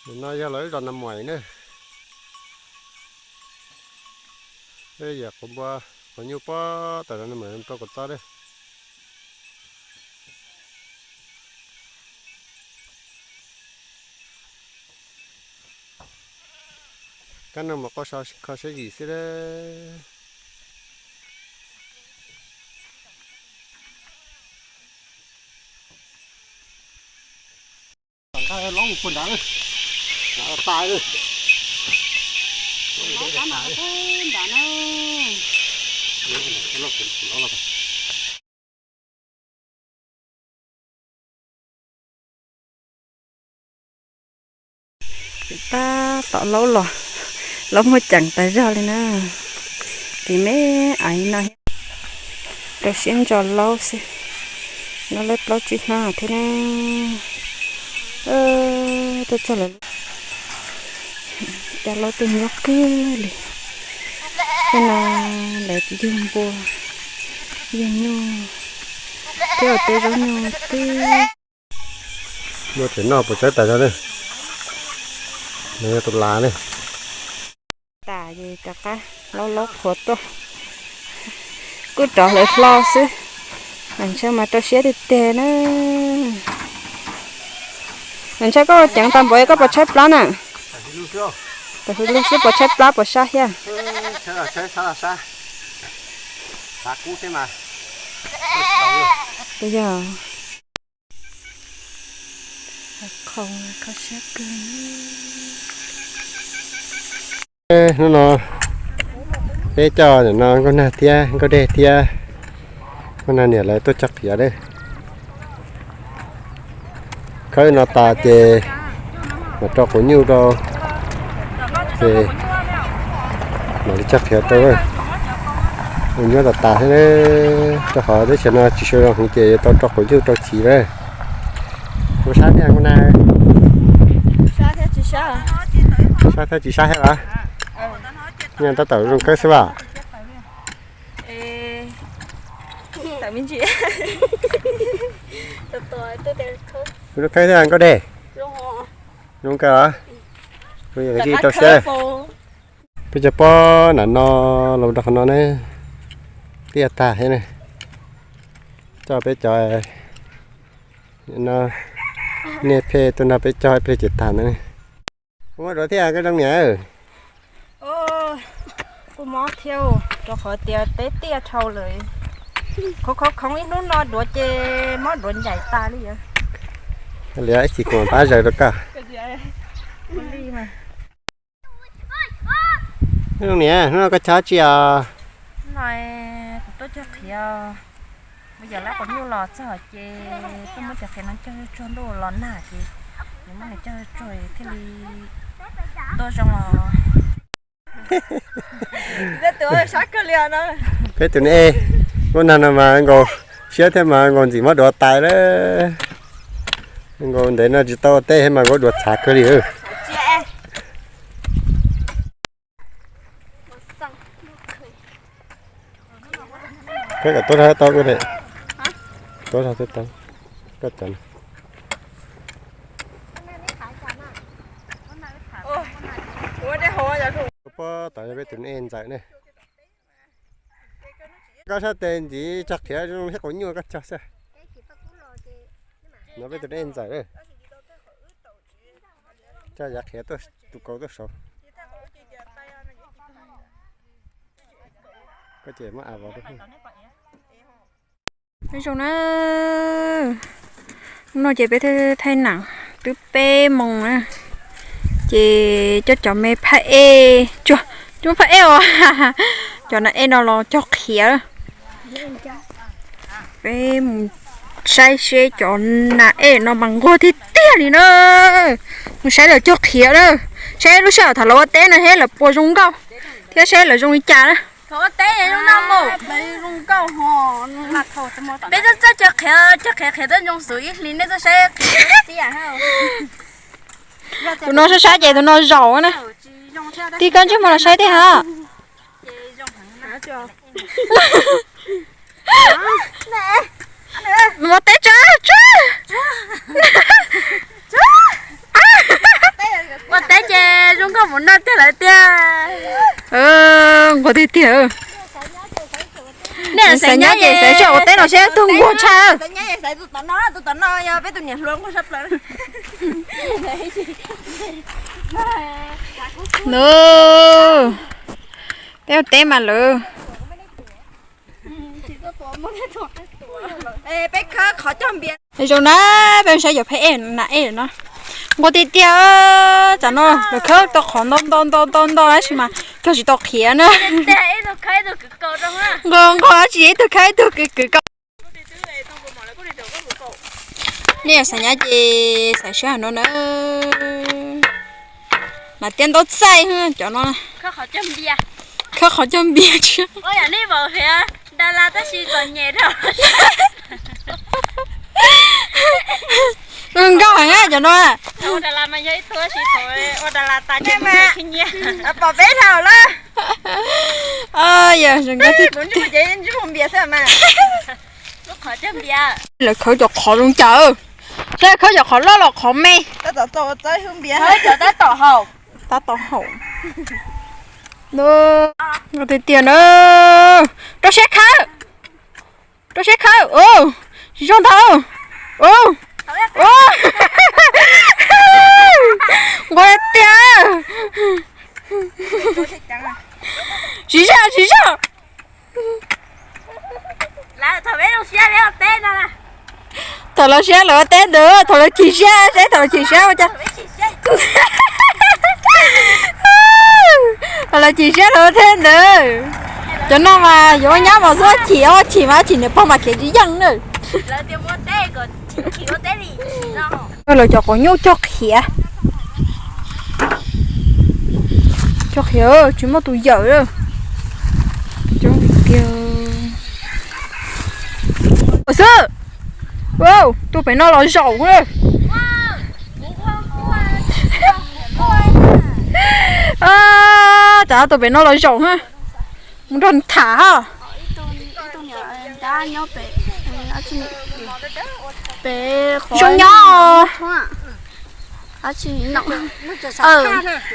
No yog lawv lub zos Nas Muam na. Peb yam quav npua, quav nyuj pob tawm no mas rau quav txob na. Kab no mas quaj kho siab zim xwb na. Nqa los mus puag nrad, tas. Tab tom laub los, laub muaj ceem tas zog li na. Ris me aiv no, rau siab ntso laub xwb, laub lawv plaub tsib hnab thiab na. Tuaj txog lawv cov laub tej nyuaj kawg li. Tej no lawv yug npua, yug nyuj, thiab ua teb zaub nyuj tib. Muaj tsev noj puas tsawb tas zog na. No yog tus lav na. Tas es rov qab laub laub qhuav tuaj, kuj rov hlawv hlo xwb. Mas ntshe mas rau siab tiag tiag na. Mas ntshe koj ceev tau npaum koj puas tshaib plab na? Tam hws lug xwb puas tshaib plab puas sab thiab? Hnub no peb coj nim no Nkauj Nag thiab Nkauj Dej thiab Nkauj Nag niam lawv tuaj cog qhiav lawm. Khawb no tas ces mam rau quav nyuj rau, ces mam li cog qhiav rau. Ua nyuaj tas tas thiab, rau qhov teb chaws no tsis sawv zoo heev ces yuav tau rau quav nyuj rau chiv lawm. Puas sab thiab Nkauj Nag? Sab thiab tsis sab thiab los? Nyob tab tom zoo kawg xwb as. Zoo kawg thiab Nkauj Dej. Zoo kawg os. Kuv yog ib tug rau siab. Peb cov pob nram no los rau qhov no ne, tiaj tag thiab ne. Coj peb cov no, niaj phem tuaj nrog peb cog ib pliag ces tag ntawd. Kuv muab duav thiab koj zoo niam. Kuj mob thiab, rau qhov tias teb tiaj dhau lawm. Khov khov khoov ib hnub no duav ces mob duav ncaim tas li. Liam ib chim kuv mam pab zaws rau koj. Zoo niam, hnub no koj cog tsi os? Kuv tuaj cog qhiav, kuv yam lab quav nyuj los txog ces tuaj muab cov qhiav no cog tsuag ntuj los nag ces, kuv muab nws cog tsuag thiaj li tuaj zoo os. Peb tus ne, lub nag no mas nkaus siab thiab mas nkaus ntxim muab duav tais lawm. Nkaus ntev no tsis tau ua teb thiab mas nkaus duav txhav kawg li. Peb kom tuaj rau tau, tuaj rau tau koj cov. Pob tod yog peb tus ne Ntxawm ne. Koj sab tes ntxiv cog qhiav zoo thiab quav nyuj koj cog xwb. No peb tus ne Ntxawm, cog yav qhiav tus kaus tuaj saud. Koj ces muab av vov rau. Nyob zoo na, hnub no ces peb thaij nam twb peb moos na, ces coj cov me phaj ej, cov me phaj ej os, cov nas ej no los cog qhiav. Peb mus saib seb cov nas ej no mas nquag tiag tiag li na. Mus saib lawv cog qhiav na, saib lub sij hawm thaum lawv ua teb no seb lawv puas zoo nkauj thiab seb lawv zoo li cas na. Peb txawj txawj cog qhiav, cog qhiav qhiav txawj zoo xwb ib hlis nej txawj saib qhiav. Tus no saib saib ces tus no zaum na. Tig koj ntsej muag los saib tej ha. Mus teb tsa tsa. Mus noj tiag lawm tiag. Nquag tiag tiag. Nej xav nyab ces xav seb ua teb no seb tug nquag tshaj. Nws, peb ua teb mas lawm. Zoo na, peb saib cov phab ej na ej no. Nquag tiag tiag, tam no lawv khawb tau qhov ntau ntau ntau ntau ntau tab sis mas cog tsis tau qhiav na. Nquag nquag tab sis ib tug khawb ib tug kwv kaus. Nej xav nyab ces xav seb no na. Mas tiab ntaub txaij cov no. Khawb qhov cog npias tsis. Nkauj heev cov no. Pom peb dhau lawm. Yog zoo nkauj tiag tiag. Lawv khawb cov qhov zoo cas, saib khawb cov qhov loj los qhov me. Tab tom haum. Tiag tiag na. Rau siab khawb, rau siab khawb. Tsis zoo ntau. Nquag tiag. Tsis zaj tsis zaj. Thaum lawv siab lawv ua teb ntawd, thaum lawv chim siab seb thaum lawv chim siab ua cas. Thaum lawv chim siab lawv ua teb ntawd. Cov no mas yuav nyab mas xub chim, chim mas chim niam pog mas khiav tsis yeej na. Lawv cov quav nyuj cog qhiav. Cog qhiav tsis muaj tus yawm. Xwb. Tus pem no los zaum. Tsam tus pem no los zaum ha. Mus nrog tham ha. Zoo nyob.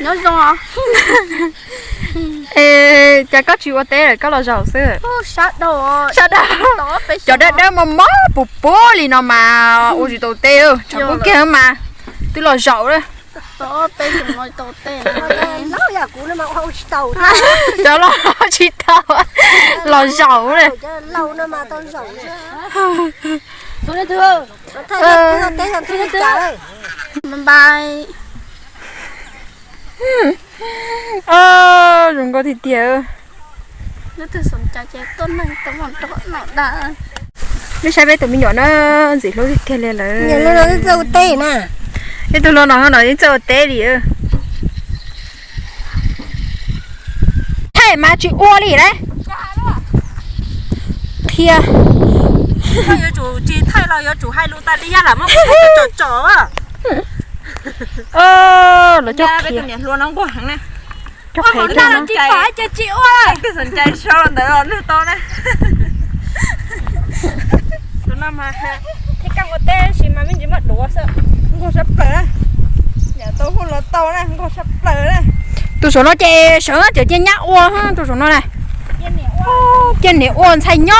Nyob zoo. Cas koj tsis ua teb lawm koj los zaum xwb? Sab dawb, cov dawb dawb mos mos puv puv li no mas ua tsis tau teb, tshav kub kiag mas twb los zaum lawm. Cov los tsis tau, los zaum lawm. Zoo nkauj tiag tiag. Nej saib peb tus me nyuam na, ntxim hlub tiag tiag li lawm. Ib tug hluas no no yeej txawj ua teb li. Thaij mas tsis ua li lauj. Qhia. Yuav tsum tsis thaij los yuav tsum hais lus tas li, yog lam muab tsom tsom. Los cog qhiav. Cog qhiav cog no. Tus no mas thiab kaj ua teb sis mas me ntsis muab duav xwb. Nquag sab plaws na. Yam tau hu los tau na, nquag sab plaws na. Tus saum no ces sawv cov cia nyab ua, tus saum no na. Cia niam ua ntxhais nyob.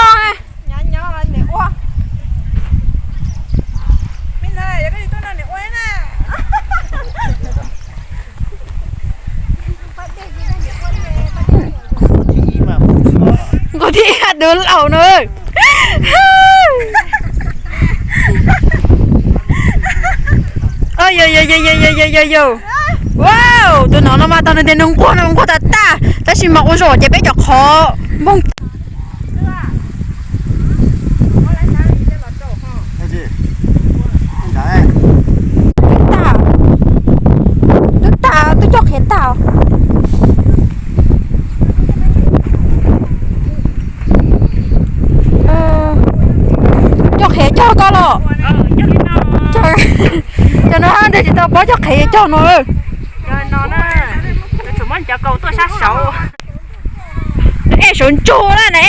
Nquag thiab dub laus no. Wow, tus no no mas tau nws tias nws nquag, nws nquag tas tas, tab sis mas ua zaum ces peb cov qhov npoog. Twb tag, twb tag, twb cog qhiav tag. Cog qhiav cog koj los? Cov no ntawd tsis tau paub cog qhiav cog no. Ej, saum ntsug na na.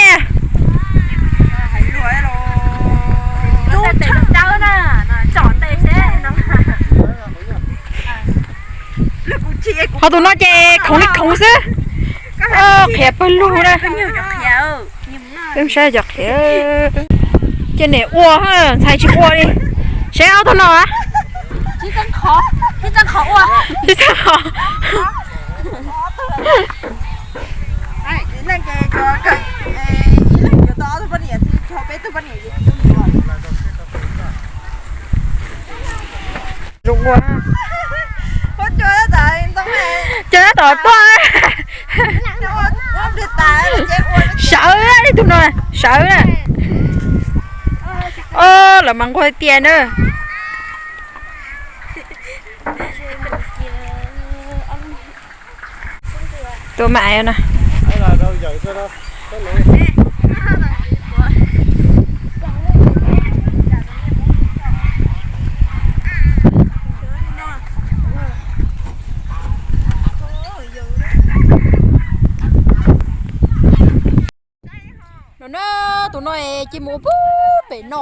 Ho tus no ces khoov li khoov xwb. Qhiav pawg lug na. Peb saib cov qhiav. Ces niam ua, ntxhais tsis ua li. Saib ob tug no a. Tib txoj qhov. Zoo ua. Cov tab tom tuaj. Sawv ib tug no, sawv na. Lawv mas nquag tiag na. Tua mas na. No na, tus no ces mus ua pem no.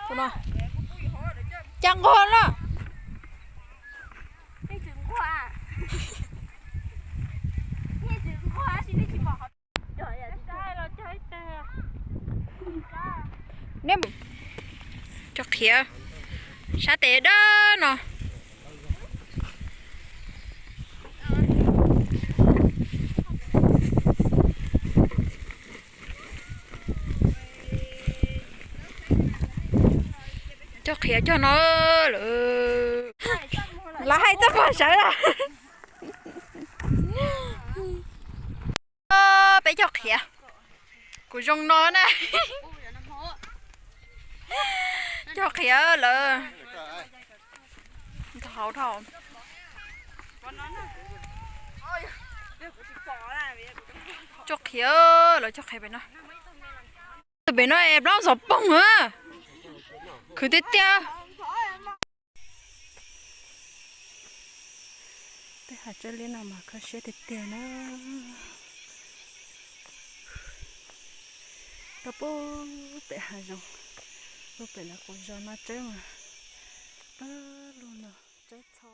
Tus no cas nquag na. Cov qhiav sab tes dawb no. Cov qhiav cog no lawm. Lawv hais txog qhov sawv los. Peb cog qhiav, kuv zoo no na. Cog qhiav lawm. Hauv dhau. Cog qhiav, lawv cog qhiav pem no. Tus pem no es plaub xov poog na. Khwv tiag tiag. Tej hav tsawb liab no mas kho siab tiag tiag na. Tau pub pem hav zoov, pub pem lawv quas zos no tsawb mas pawg lug no tsawb txho.